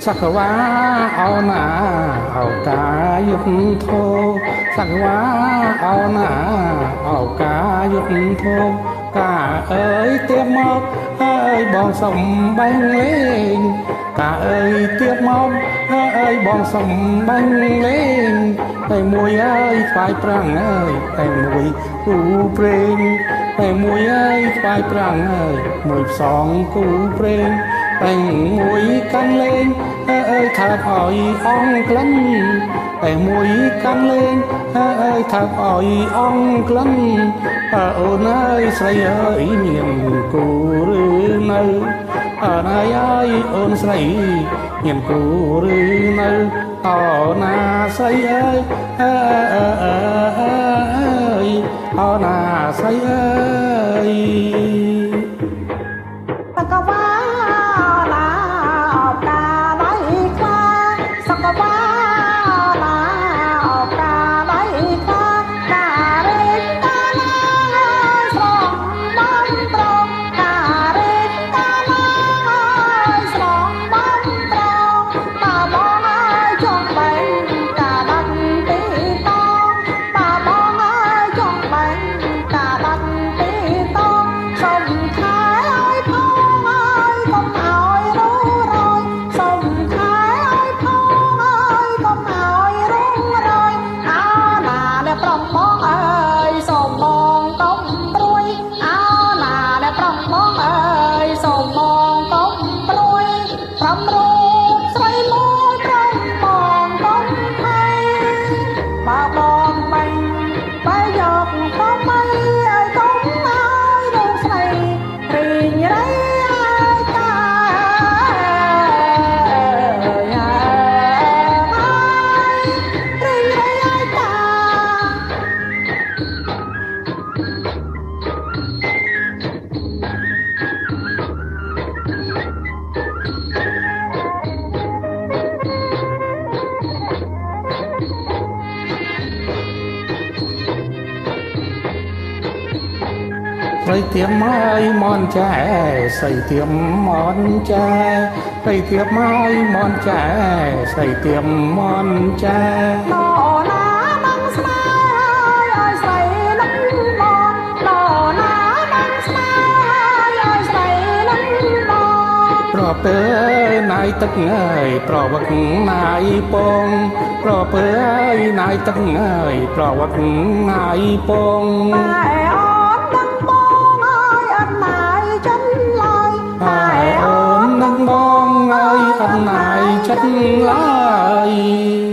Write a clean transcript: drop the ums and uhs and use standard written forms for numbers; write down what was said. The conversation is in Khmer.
សក្វាអោណាអោកាយុទ្ធធោសក្វាអោណាអោកាយុទ្ធធោកាអើយទៀបមកអើយបងសុំបាញ់លេងកាអើយទៀបមកអើយបងសុំបាញ់លេងតែមួយអើយថ្វាយប្រាំងអើយតែមួយគូព្រេងតែមួយអើយថ្វាយប្រាំងអើយមួយផ្សងគូព្រេងតែមួយកាន់លេងអើយថាបឲ្យអង្គក្លិនតែមួយកាន់លេងអើយថាបឲ្យអង្គក្លិនអើអូនអើយស្រីអើយមានគូឬនៅអើណាយអើយអូនស្រីមានគូឬនៅអោណាស្រីអើយអើយអោណាស្រីអើយ សកវាឡាអបកាដៃខ្លាសកវាឡាអបកាដៃខ្លាការេកកាឡាស្រងបំប្រងការេកកាឡាស្រងបំប្រងបាបងអើយចង់បែងកាដាច់ទីតងបាបងអើយចង់បែងកាដាច់ទីតងសុំខែឲ្យផងអើយកុំឲ្យរុំរយសុំខែឲ្យផងអើយកុំឲ្យរុំរយអោណាអ្នកប្រុសបងអើយសូមបងកុំព្រួយអោណាអ្នកប្រុសបងអើយសូមបងកុំព្រួយប្រំរូបស្រីមួយប្រំបងកុំភ័យបើបងបាញ់បើយកប្រមៃឲ្យកុំឲ្យរូបស្រីរីងរៃឲ្យតារីងរៃឲ្យតា ស្រីទៀមហើយមនចែស្រីទៀមមនចែស្រីទៀមហើយមនចែស្រីទៀមមនចែ ណណាដឹងស្នេហ៍ឲ្យស្រីនឹងបងណណាដឹងស្នេហ៍ឲ្យស្រីនឹងបង ប្រពើណាយទឹកអើយប្រវឹកណាយពងប្រពើអើយណាយទឹកអើយប្រវឹកណាយពង តែអូនដឹងបងអើយអត់ណាយចិនឡើយ តែអូននឹងបងអើយអត់ណាយចិត្តឡើយ។